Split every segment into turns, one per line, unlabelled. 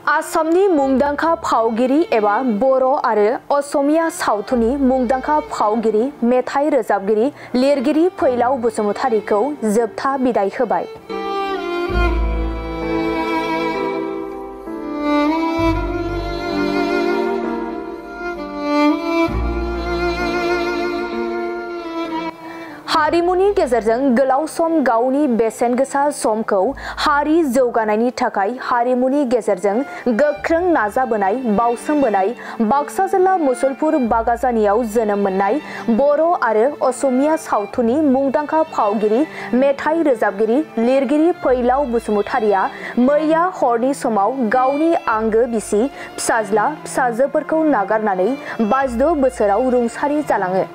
आसामनि मुंदांखा फावगिरि एबा बर' आरो असमिया सावथुननि मुंदांखा फावगिरि, मेथाइ रोजाबगिरि, लिरगिरि फैलाव बसुमतारीखौ जोबथा बिदाय होबाय। हारिमुनि गेजेरजों गोलाव सम गावनि बेसेन गोसा समखौ हारि जौगानायनि थाखाय हारिमुनि गेजेरजों गोख्रों नाजाबोनाय बावसोमबोनाय बाक्सा जिल्ला मुसलपुर बागाजानियाव जोनोम मोननाय बर' आरो असमिया सावथुननि मुंदांखा फावगिरि, मेथाइ रोजाबगिरि, लिरगिरि फैलाव बसुमतारीया मैया हरनि समाव गावनि आंगो बिसि, फिसाज्ला फिसाजोफोरखौ नागारनानै 52 बोसोराव रुंसारि जालाङो।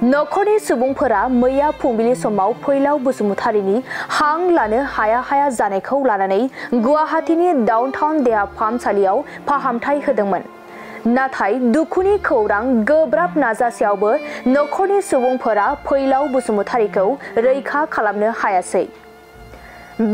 नखरनि सुबुंफोरा मैया फुंबिलि समाव फैलाव बसुमतारीनि हां लानो हाया हाया जानायखौ लानानै गुवाहाटीनि डाउनटाउन देहा फाहामसालियाव फाहामथाय होदोंमोन। नाथाय दुखुनि खौरां गोब्राब नाजासेयावबो नखरनि सुबुंफोरा फैलाव बसुमतारीखौ रैखा खालामनो हायासै।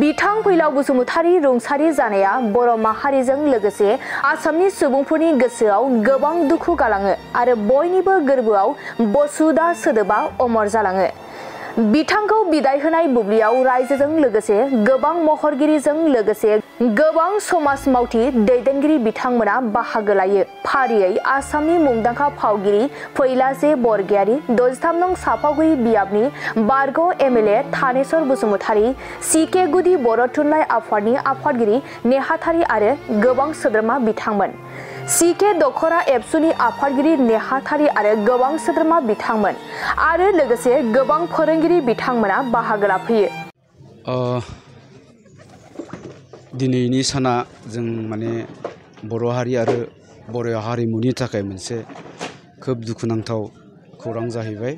बिथां फैलाव बसुमतारी रुंसारि जानाया बर' माहारिजों लोगोसे आसामनि सुबुंफोरनि गोसोआव गोबां दुखु गालाङो आरो बयनिबो गोरबोआव बसुदा सोदोबा अमर जालाङो। बिथांखौ बिदाय होनाय बुब्लियाव रायजोजों लोगोसे गोबां महरगिरिजों लोगोसे गोबां समाज मावथि दैदेनगिरि बिथांमोना बाहागो लायो। फारियै आसामनि मुंदांखा फावगिरि फैलाजे बरगयारी, 63 नं सापागुरि बियाबनि बारग' MLA थानेश्वर बसुमतारी, CK गुदि बर' थुनलाइ आफादनि आफादगिरि नेहाथारि आरो गोबां सोद्रोमा बिथांमोन। CK दखरा एबसुनि आफादगिरि नेहाथारि आरो गोबां सोद्रोमा बिथांमोन आरो लोगोसे गोबां फोरोंगिरि बिथांमोना बाहागो लाफैयो।
दिनैनि साना जों माने बर' हारि आरो बर' हारिमुनि थाखाय मोनसे खोब दुखुनांथाव खौरां जाहैबाय।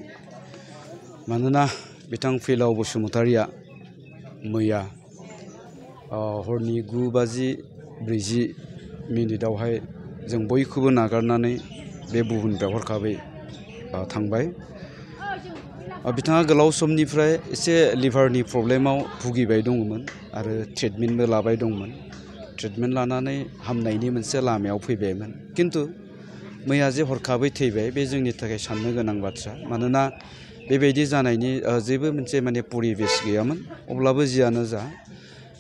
मानोना बिथां फैलाव बसुमतारीया मैया हरनि 9:40 जों बयखौबो नागारनानै बे बुहुमनिफ्राय हरखाबै थांबाय। बिथाङा गोलाव समनिफ्राय एसे लिभारनि प्रब्लेमाव भुगिबाय दङमोन आरो ट्रिटमेन्टबो लाबाय दंमोन। ट्रिटमेन्ट लानानै हामनायनि मोनसे लामायाव फैबायमोन। किन्तु मैया जे हरखाबै थैबाय, बे जोंनि थाखाय साननो गोनां बाथ्रा। मानोना बेबायदि जानायनि जेबो मोनसे माने परिबेस गैयामोन। अब्लाबो जियानो जा,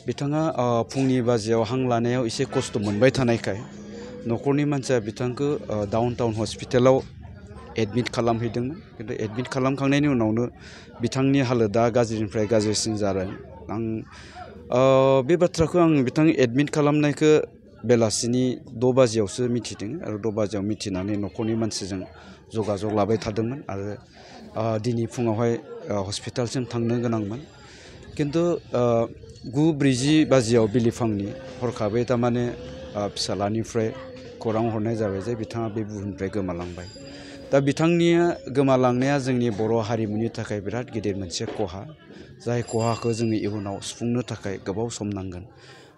बिथाङा फुंनि बाजियाव हां लानायाव एसे खस्थ' मोनबाय थानायखाय नखरनि मानसिया बिथांखौ डाउनटाउन हस्पिटालाव एडमिट खालामहैदोंमोन। किन्तु एडमिट खालामखांनायनि उनावनो बिथांनि हालोदा गाज्रिनिफ्राय गाज्रिसिन जादों। बे बाथ्राखौ आं बिथां एडमिट खालामनायखौ बेलासिनि 6 बाजियावसो मिथिदों आरो 6 बाजियाव मिथिनानै नखरनि मानसिजों जगाजग लाबाय थादोंमोन आरो दिनै फुङावहाय हस्पिटालसिम थांनो गोनांमोन। किन्तु 9:40 बाजियाव बिलिफांनि हरखाबै थारमाने फिसालानिफ्राय खौरां हरनाय जाबाय जे बिथाङा बे बुहुमनिफ्राय गोमालांबाय। दा बिथांनिया गोमालांनाया जोंनि बर' हारिमुनि थाखाय बिराद गिदिर मोनसे खहा, जाय खहाखौ जोङो इयुनाव सुफुंनो थाखाय गोबाव सम नांगोन।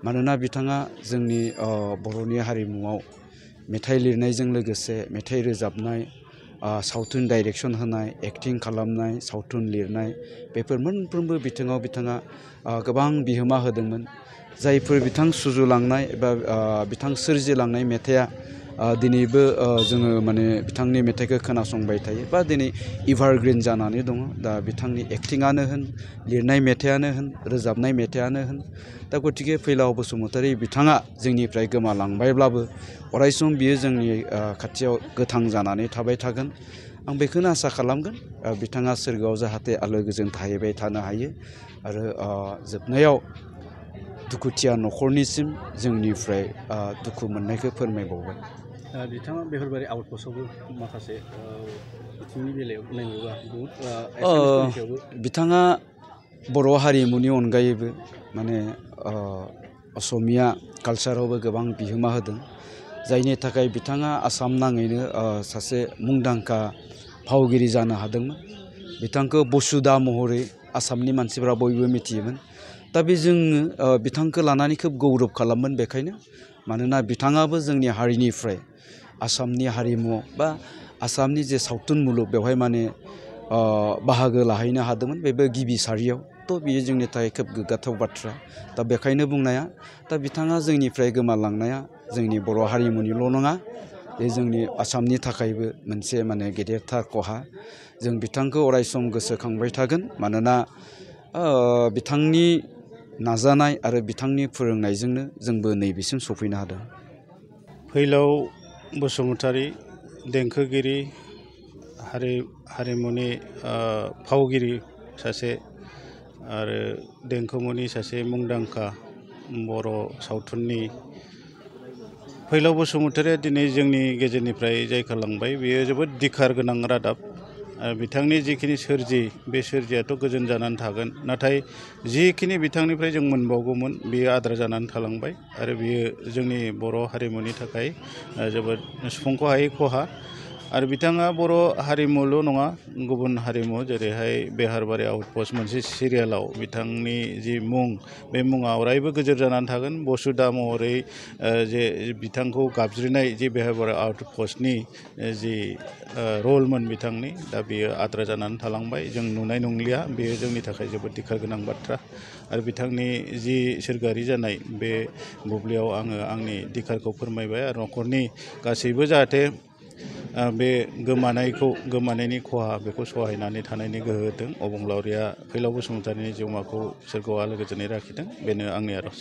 मानोना बिथाङा जोंनि बर'नि हारिमुआव मेथाइ लिरनायजों लोगोसे मेथाइ रोजाबनाय, सावथुन डाइरेक्सन होनाय, एक्टिं खालामनाय, सावथुन लिरनाय, बेफोर मोनफ्रोमबो बिथिङाव बिथाङा गोबां बिहोमा होदोंमोन। जायफोर बिथां सुजुलांनाय एबा बिथां सोरजिलांनाय मेथाइआ दिनैबो जोङो माने बिथांनि मेथाइखौ खोनासंबाय थायो बा दिनै एभारग्रिन जानानै दङ। दा बिथांनि एक्टिङानो होन, लिरनाय मेथाइयानो होन, रोजाबनाय मेथाइयानो होन। दा गतिके फैलाव बसुमतारी बिथाङा जोंनिफ्राय गोमालांबायब्लाबो अरायसम बियो जोंनि खाथियाव गोथां जानानै थाबाय थागोन। आं बेखौनो आसा खालामगोन बिथाङा सोरगोआव जाहाथे आलो गोजोन थाहैबाय थानो हायो। आरो जोबनायाव दुखुथिया नखरनिसिम जोंनिफ्राय दुखु मोननायखौ फोरमायबावबाय।
बिथाङा बेफोरबायदि आउटपस्टआवबो माखासे बिथिंनि बेलायाव नायोबा
बिथाङा बर' हारिमुनि अनगायैबो माने असमिया कालचारावबो गोबां बिहोमा होदों। जायनि थाखाय बिथाङा आसाम नाङैनो सासे मुंदांखा फावगिरि जानो हादोंमोन। बिथांखौ बसुदा महरै आसामनि मानसिफ्रा बयबो मिथियोमोन। दा बे जोङो बिथांखौ लानानै खोब गौरब खालामोन। बेखायनो मानोना बिथाङाबो जोंनि हारिनिफ्राय आसामनि हारिमु बा आसामनि जे सावथुन मुलुग बेवहाय माने बाहागो लाहैनो हादोंमोन बेबो गिबि सारियाव थ' बियो जोंनि थाखाय खोब गोग्गाथाव बाथ्रा दा बेखायनो बुंनाया दा बिथाङा जोंनिफ्राय गोमालांनाया जोंनि बर' हारिमुनिल' नङा बे जोंनि आसामनि थाखायबो मोनसे माने गेदेरथार खहा जों बिथांखौ अरायसम गोसोखांबाय थागोन मानोना बिथांनि नाजानाय आरो बिथांनि फोरोंनायजोंनो जोंबो नैबेसिम सफैनो हादों।
फैलाव बसुमतारी देंखोगिरि हारिमुनि फावगिरि सासे आरो देंखोमुनि सासे मुंदांखा बर' सावथुननि फैलाव बसुमतारीया दिनै जोंनि गेजेरनिफ्राय जायखारलांबाय बेयो जोबोद दिखार गोनां रादाब बिथांनि जिखिनि सोरजि बे सोरजियाथ' गोजोन जानानै थागोन नाथाय जिखिनि बिथांनिफ्राय जों मोनबावगौमोन बेयो आद्रा जानानै थालांबाय आरो बेयो जोंनि बर' हारिमुनि थाखाय जोबोद सुफुंखौ हायै खहा आरो बिथाङा बर' हारिमुल' नङा गुबुन हारिमु जेरैहाय बेहारबारि आउटपस्ट मोनसे सिरियालाव बिथांनि जि मुं बे मुङा अरायबो गोजोर जानानै थागोन बसुदा महरै जे बिथांखौ गाबज्रिनाय जि बेहारबारि आउटपस्टनि जि रलमोन बिथांनि दा बेयो आद्रा जानानै थालांबाय जों नुनाय नंलिया बेयो जोंनि थाखाय जोबोद दिखार गोनां बाथ्रा आरो बिथांनि जि सोरगोआरि जानाय बे बुब्लियाव आङो आंनि दिखारखौ फोरमायबाय आरो न'खरनि गासैबो जाहाथे बे गोमानायनि खहा बेखौ सहायनानै थानायनि गोहो होदों अबंलावरिया फैलाव बसुमतारीनि जिउमाखौ सोरगोआव आलो गोजोनै लाखिथों बेनो आंनि आर'ज।